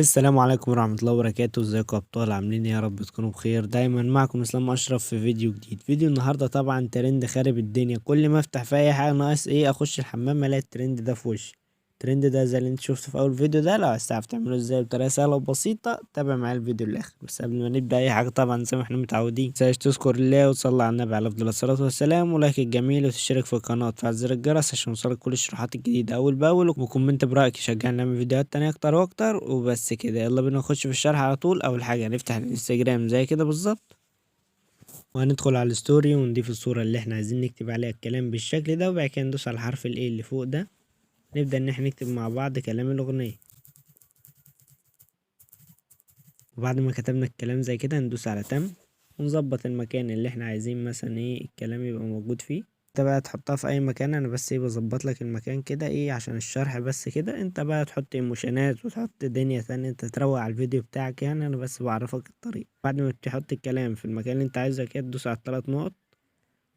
والسلام عليكم ورحمة الله وبركاته. ازيكم يا ابطال؟ عاملين ايه؟ يا رب تكونوا بخير دايما. معكم اسلام اشرف في فيديو جديد. فيديو النهارده طبعا ترند خارب الدنيا، كل ما افتح في اي حاجه ناقص ايه اخش الحمام الاقي الترند ده في وشي. الترند ده زي اللي انت شفته في اول فيديو ده، لو عايز تعرف تعمله ازاي بطريقه سهله وبسيطه تابع معايا الفيديو للاخر. بس قبل ما نبدا اي حاجه طبعا زي ما احنا متعودين، متنساش تذكر الله وتصلي على النبي عليه افضل الصلاه والسلام، و like الجميل وتشترك في القناه وتفعل زر الجرس عشان يوصلك كل الشروحات الجديده اول باول، و comment برايك يشجعنا نعمل فيديوهات تانية اكتر واكتر. وبس كده يلا بينا نخش في الشرح على طول. اول حاجه هنفتح الانستجرام زي كده بالظبط، وهندخل على ال story ونضيف الصوره اللي احنا عايزين نكتب عليها الكلام بالشكل ده، وبعد كده ندوس على حرف ال A اللي فوق ده، نبدأ إن احنا نكتب مع بعض كلام الأغنية. وبعد ما كتبنا الكلام زي كده ندوس على تم، ونظبط المكان اللي احنا عايزين مثلا الكلام يبقى موجود فيه. انت بقى تحطها في اي مكان، انا بس بظبط لك المكان كده عشان الشرح بس كده. انت بقى تحط ايموشنات وتحط دنيا تانية، انت تروق على الفيديو بتاعك يعني، انا بس بعرفك الطريق. بعد ما تحط الكلام في المكان اللي انت عايزه كده تدوس على الثلاث نقط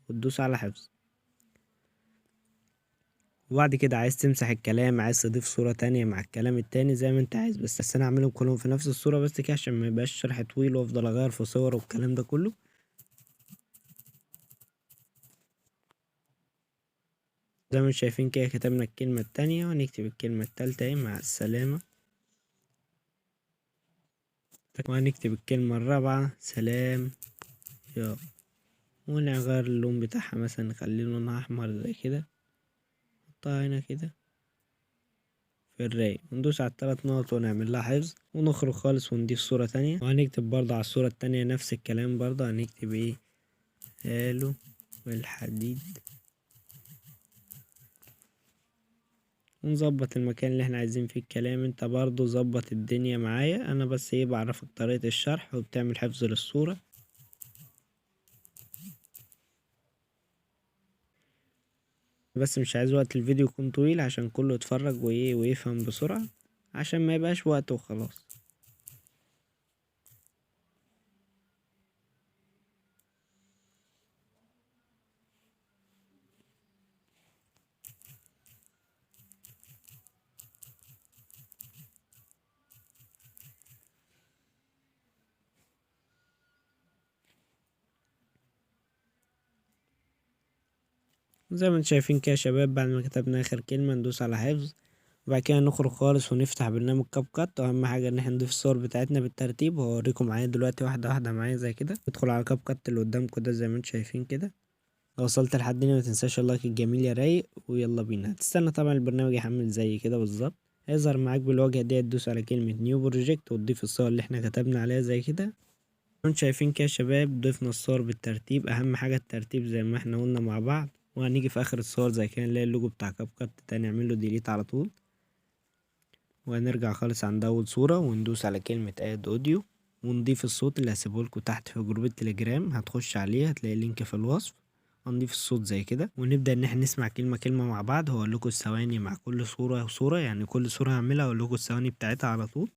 وتدوس على حفظ. وبعد كده عايز تمسح الكلام، عايز تضيف صورة تانية مع الكلام التاني زي ما انت عايز، بس انا هعملهم كلهم في نفس الصورة بس كده عشان ما يبقاش شرح طويل وافضل اغير في صور والكلام ده كله. زي ما انتم شايفين كده كتبنا الكلمة التانية، وهنكتب الكلمة التالتة اهي مع السلامة، وهنكتب الكلمة الرابعة سلام يا، ونغير اللون بتاعها مثلا نخليه لونها احمر زي كده، نحطها هنا كده في الرايق، وندوس على الثلاث نقط ونعمل لها حفظ، ونخرج خالص ونضيف صورة تانية. وهنكتب برضه على الصورة التانية نفس الكلام، برضه هنكتب قالوا والحديد، ونظبط المكان اللي احنا عايزين فيه الكلام. انت برضه ظبط الدنيا معايا، انا بس بعرفك طريقة الشرح، وبتعمل حفظ للصورة. بس مش عايز وقت الفيديو يكون طويل عشان كله يتفرج ويفهم بسرعة، عشان ما يبقاش وقت وخلاص. زي ما انتم شايفين كده يا شباب، بعد ما كتبنا اخر كلمة ندوس على حفظ، وبعد كده نخرج خالص ونفتح برنامج كاب كات. واهم حاجة ان احنا نضيف الصور بتاعتنا بالترتيب، وهوريكم معايا دلوقتي واحدة واحدة معايا زي كده. ندخل على كاب كات اللي قدامكم ده زي ما انتم شايفين كده. لو وصلت لحد هنا ما تنساش ال like الجميل يا رايق، ويلا بينا. هتستنى طبعا البرنامج يحمل زي كده بالظبط، هيظهر معاك بالواجهة دي، تدوس على كلمة new project وتضيف الصور اللي احنا كتبنا عليها زي كده. انتم شايفين كده يا شباب ضفنا الصور بالترتيب، اهم حاجة الترتيب زي ما احنا قلنا مع بعض. وهنيجي في اخر الصور زي كده نلاقي اللوجو بتاع كاب كات ده، نعمل له delete على طول. وهنرجع خالص عند اول صورة وندوس على كلمة add audio، ونضيف الصوت اللي هسيبه لكم تحت في group التليجرام، هتخش عليه هتلاقي ال link في الوصف. هنضيف الصوت زي كده، ونبدأ ان احنا نسمع كلمة كلمة مع بعض. هقول لكم الثواني مع كل صورة وصورة، يعني كل صورة هعملها اقول لكم الثواني بتاعتها على طول.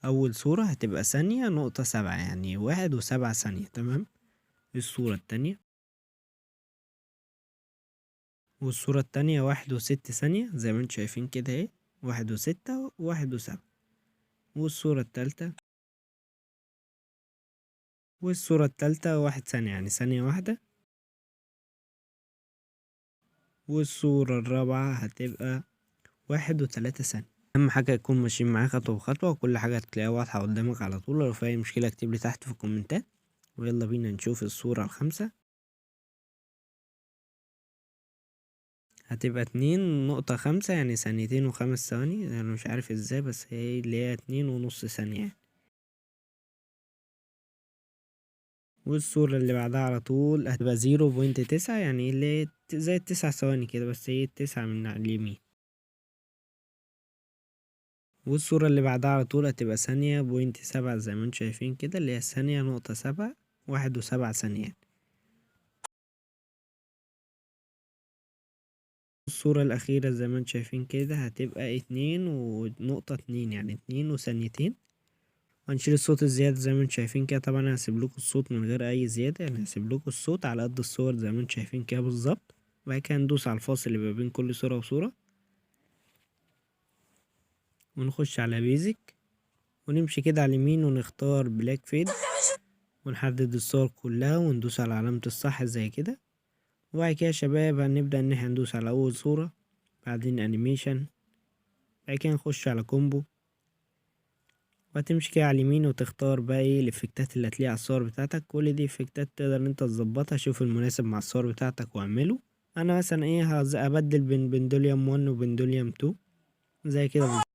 أول صورة هتبقى ثانية نقطة سبعة، يعني واحد وسبعة ثانية، تمام. الصورة التانية، والصورة التانية واحد وست ثانية زي ما انتم شايفين كده اهي، واحد وستة وواحد وسبعة. والصورة التالتة، والصورة التالتة 1 ثانية، يعني ثانية واحدة. والصورة الرابعة هتبقى واحد وتلاتة ثانية. أهم حاجة يكون ماشيين معايا خطوة بخطوة، وكل حاجة هتلاقيها واضحة قدامك على طول. لو في أي مشكلة اكتب لي تحت في الكومنتات. ويلا بينا نشوف الصورة الخامسة، هتبقى اتنين نقطة خمسة، يعني ثانيتين وخمس ثواني، أنا مش عارف ازاي بس هي اللي هي اتنين ونص ثانية يعني. والصورة اللي بعدها على طول هتبقى 0.9، يعني اللي هي زي 9 ثواني كده، بس هي 9 من على اليمين. والصورة اللي بعدها على طول هتبقى ثانية point سبعة زي ما انتم شايفين كده، اللي هي ثانية نقطة سبعة، واحد وسبعة ثانية يعني. الصورة الأخيرة زي ما انتم شايفين كده هتبقى اتنين ونقطة اتنين، يعني اتنين وثانيتين. هنشيل الصوت الزيادة زي ما انتم شايفين كده، طبعا انا هسيب لكم الصوت من غير أي زيادة، يعني هسيب لكم الصوت على قد الصور زي ما انتم شايفين كده بالظبط. وبعد كده ندوس على الفاصل اللي ما بين كل صورة وصورة، ونخش على basic، ونمشي كده على اليمين ونختار black fade، ونحدد الصور كلها وندوس على علامة الصح زي كده. وبعد كده يا شباب هنبدأ ان احنا ندوس على اول صورة، بعدين animation، بعد كده نخش على combo، وهتمشي كده على اليمين وتختار بقى ايه الافكتات اللي هتلاقيها على الصور بتاعتك. كل دي افكتات تقدر ان انت تظبطها، شوف المناسب مع الصور بتاعتك واعمله. انا مثلا ايه هبدل بين pendulum 1 و pendulum 2 زي كده بالظبط.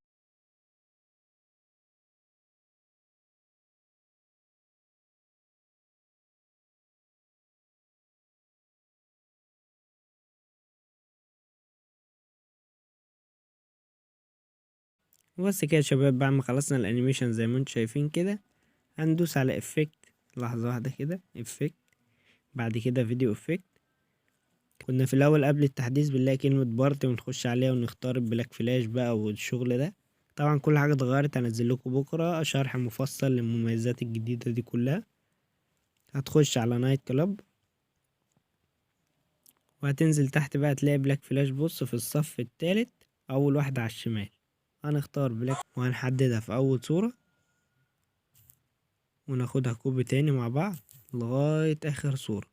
وبس كده يا شباب، بعد ما خلصنا ال animation زي ما انتم شايفين كده هندوس على effect، لحظة واحدة كده، effect، بعد كده video effect. كنا في الاول قبل التحديث بنلاقي كلمة party ونخش عليها ونختار ال black flash بقى والشغل ده. طبعا كل حاجة اتغيرت، هنزل لكم بكرة شرح مفصل للمميزات الجديدة دي كلها. هتخش على night club وهتنزل تحت بقى تلاقي black flash، بص في الصف التالت اول واحدة على الشمال، هنختار black وهنحددها في اول صورة وناخدها copy تاني مع بعض لغاية اخر صورة.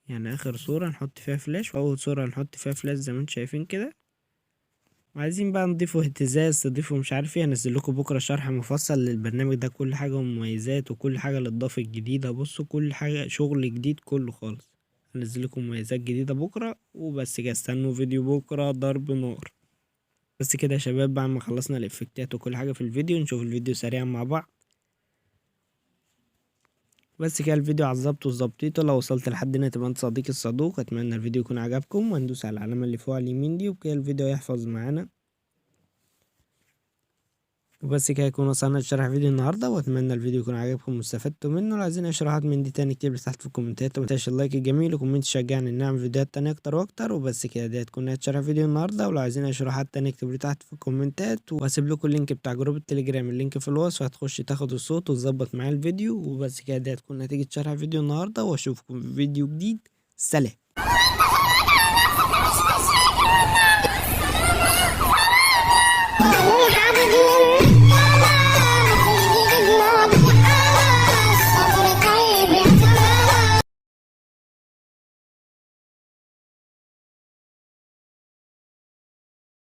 يعني اخر صورة نحط فيها فلاش واول صورة نحط فيها فلاش زي ما انتم شايفين كده. وعايزين بقى نضيفه اهتزاز، تضيفه مش عارف ايه، هنزل لكم بكرة شرح مفصل للبرنامج ده، كل حاجة ومميزات وكل حاجة للإضافة الجديدة. بصوا كل حاجة شغل جديد كله خالص، هنزل لكم مميزات جديدة بكرة. وبس كده، استنوا فيديو بكرة ضرب نار. بس كده يا شباب، بعد ما خلصنا الافكتات وكل حاجة في الفيديو نشوف الفيديو سريعا مع بعض. بس كده الفيديو على الظبط والظبطيته. لو وصلت لحد هنا تبقى انت صديقي الصدوق. اتمنى الفيديو يكون عجبكم، وندوس على العلامة اللي فوق على اليمين دي، وبكده الفيديو يحفظ معانا. وبس كده يكون وصلنا لشرح فيديو النهارده، واتمنى الفيديو يكون عجبكم واستفدتوا منه. لو عايزين شروحات من دي تاني اكتبوا تحت في الكومنتات، وما تنساش ال like الجميل و comment تشجعني ان اعمل فيديوهات تانية اكتر واكتر. وبس كده دي هتكون نهاية شرح فيديو النهارده، ولو عايزين شروحات تانية اكتبوا تحت في الكومنتات، وهسيب لكم ال link بتاع group التليجرام، ال link في الوصف، هتخش تاخد الصوت وتظبط معايا الفيديو. وبس كده دي هتكون نتيجة شرح فيديو النهارده، واشوفكم في فيديو جديد. سلام.